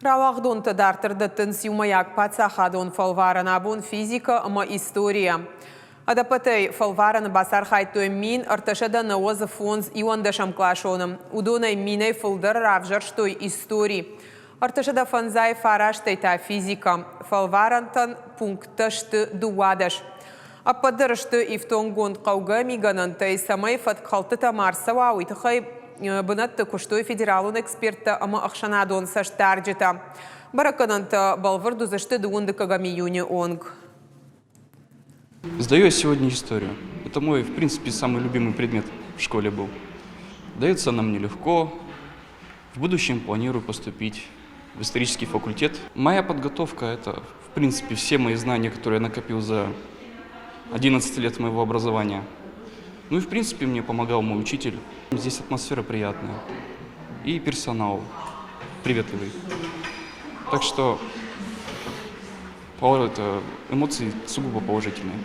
Рауагъдонтӕ дарддӕр дӕттынц иумӕйаг паддзахадон фӕлварӕн абон физикӕ ӕмӕ историйӕ. Ӕдӕппӕтӕй фӕлварӕны бацархайдтой 1395 иуӕндӕсӕмкъласоны. Уыдонӕй минӕй фылдӕр равзӕрстой истори. 305 фарастӕй та физикӕ. Фӕлварӕнтӕн пункттӕ сты 12. Ӕппӕт дӕр сты ифтонггонд хъӕугӕ мигӕнӕнтӕй, цӕмӕй фӕткхӕлдтытӕ ма рцӕуа, уый тыххӕй бынӕтты куыстой федералон эксперттӕ ӕмӕ ӕхсӕнадон цӕстдарджытӕ. Бӕрӕггӕнӕнтӕ бӕлвырд уыдзысты дыууын дыккӕгӕм июны онг. Сдаю я сегодня историю. Это мой, в принципе, самый любимый предмет в школе был. Дается она мне легко. В будущем планирую поступить в исторический факультет. Моя подготовка – это, в принципе, все мои знания, которые я накопил за 11 лет моего образования. Ну и, в принципе, мне помогал мой учитель. Здесь атмосфера приятная. И персонал приветливый. Так что это эмоции сугубо положительные.